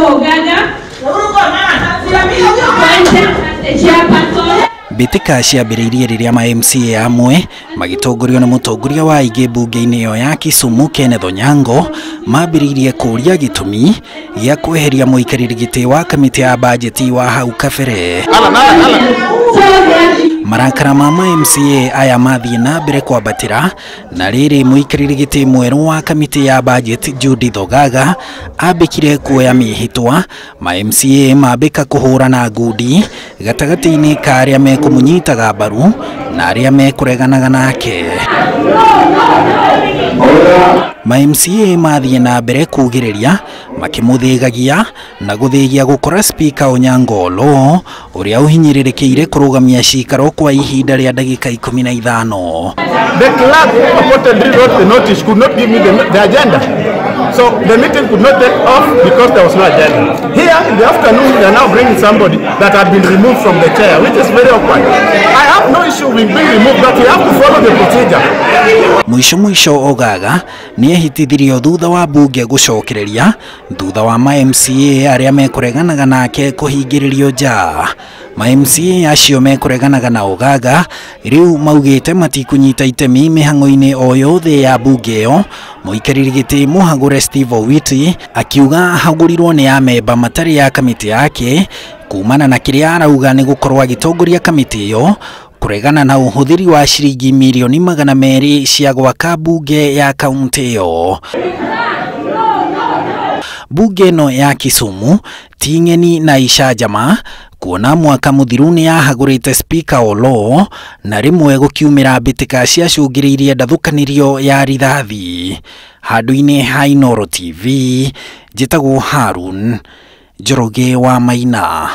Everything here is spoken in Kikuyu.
Ogaga the chairperson. Mbĩtĩka ciambĩrĩirie rĩrĩa ma MCA amwe magĩtongorio nĩ mũtongoria wa aingĩ mbunge-inĩ ĩyo ya Kisumu Kenneth Onyango mambĩrĩirie kũũria gĩtũmi gĩa kweheria mũikarĩri gĩtĩ wa kamĩtĩ ya bajeti wa hau kabere. Marakara ma MCA aya mathiĩ na mbere kwambatĩra na rĩrĩ mũikarĩri gĩtĩ mwerũ wa kamĩtĩ ya bajeti Judith Ogaga ambĩkire kuoya mĩhĩtwa, ma MCA mambĩka kũhũrana ngundi gatagatĩ-inĩ ka arĩa mekũmũnyitaga mbaru na arĩa mekũreganaga nake. Ma MCA mathiĩ na mbere kugĩrĩria makĩmũthĩgagia na gũthĩgia gũkora Speaker Onyango Oloo ũrĩa ũhinyĩrĩrĩkĩire kũrũgamia cikaro kwa ihinda rĩa ndagĩka 15. The clerk who purportedly wrote the notice could not give me the agenda. So the meeting could not take off because there was no agenda. Here in the afternoon, they are now bringing somebody that had been removed from the chair, which is very awkward. I have no issue with being removed, but we have to follow the procedure. Mwisho mwisho Ogaga nĩehitithirio thutha wa mbunge gũcokereria thutha wa ma MCA arĩa mekũreganaga nake kũhingĩrĩrio nja. Ma MCA acio mekũreganaga na Ogaga rĩu maugĩte matikũnyita itemi mĩhang'o-inĩ o yothe ya mbunge ĩyo. Mũikarĩri gĩtĩ mũhagũre Steve Owiti akiuga ahagũrirwo nĩ amemba matarĩ ya kamĩtĩ yake kumana na kĩrĩa arauga nĩ gũkorwo agĩtongoria kamĩtĩ ĩyo kũregana na ũhũthĩri wa ciringi mirioni 200 cia gwaka mbunge ya kaunti ĩyo. Mbunge ĩno ya Kisumu ti ng'eni na icanjama kuona mwaka mũthiru nĩ yahagũrĩte Speaker Oloo na rĩmwe gũkiumĩra mbĩtĩka ciacũngĩrĩirie ndathũkanĩrio ya rithathi. Handũ-inĩ ha Inooro TV, njĩtagwo Harun Njoroge wa Maina.